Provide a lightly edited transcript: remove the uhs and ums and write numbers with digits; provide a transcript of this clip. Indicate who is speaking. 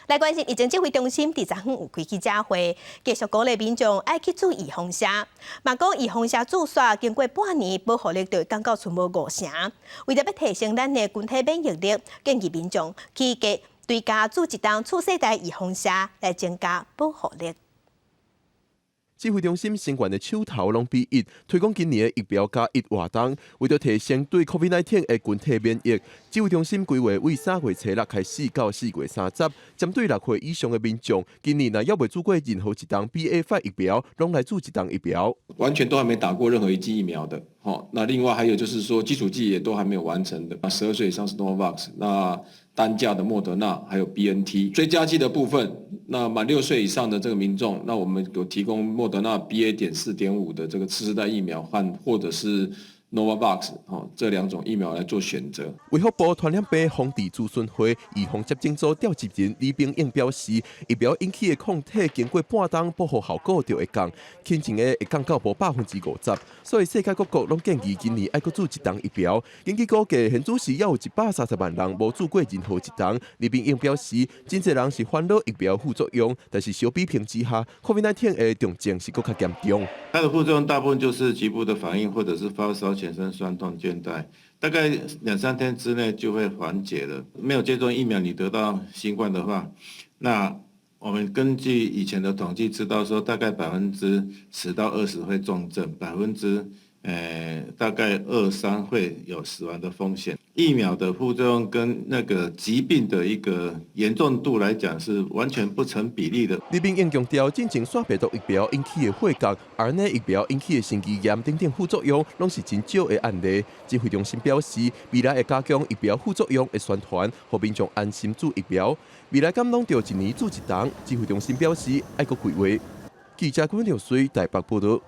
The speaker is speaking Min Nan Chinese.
Speaker 1: 來關心疫情指揮中心，佇昨昏有開記者會，繼續鼓勵民眾愛去注預防射。嘛講預防射注射經過半年，保護力就會降到賰無五成。為著欲提升咱的群體免疫力，建議民眾去加追加注一針次世代預防射，來增加保護力。
Speaker 2: 指揮中心成員的手頭攏比一，推廣今年的疫苗加一活動，為著提升對 COVID-19 的群體免疫，指揮中心規劃為3月初六開始到4月30，針對6歲以上的民眾，今年若猶未注過任何一針 BA.5 疫苗，攏來注一針疫苗。
Speaker 3: 完全都還沒打過任何一劑疫苗的，好，那另外還有就是說基礎劑也都還沒有完成的，12歲以上是 Novavax，那單價的莫德納還有 BNT 追加劑的部分，那滿6歲以上的這個民眾，那我們有提供莫德納 BA.4.5的這個次世代疫苗和或者是 Novavax 哦這兩種疫苗來做選擇。
Speaker 2: 衛福部傳染病防治諮詢會預防接種組召集人李炳英表示，疫苗引起的抗體經過半冬保護效果就會降，輕症的會降到無50%，所以世界各國攏建議今年愛閣注一針疫苗。根據估計，現此時猶有130萬人無注過任何一針。李炳英表示，真濟人是煩惱疫苗副作用，但是相比評之下，COVID-19 的重症是閣較嚴重。
Speaker 4: 它的副作用大部分就是局部的反應，或者是發燒、全身痠痛、倦怠，大概兩三天之內就會緩解了。沒有接種疫苗，你得到新冠的話，那我們根據以前的統計知道說，大概10%到20%會重症，百分之大概二三會有死亡的風險。疫苗的副作用跟那個疾病的一個嚴重度來講是完全不成比例的。
Speaker 2: 李炳英強調，進前腺病毒疫苗引起的血壓、RNA 疫苗引起的神經炎等等副作用，攏是真少的案例。指揮中心表示，未來會加強疫苗副作用的宣傳，予民眾安心注疫苗。未來敢攏著一年注一針？指揮中心表示，愛閣規劃。記者郭條水台北報道。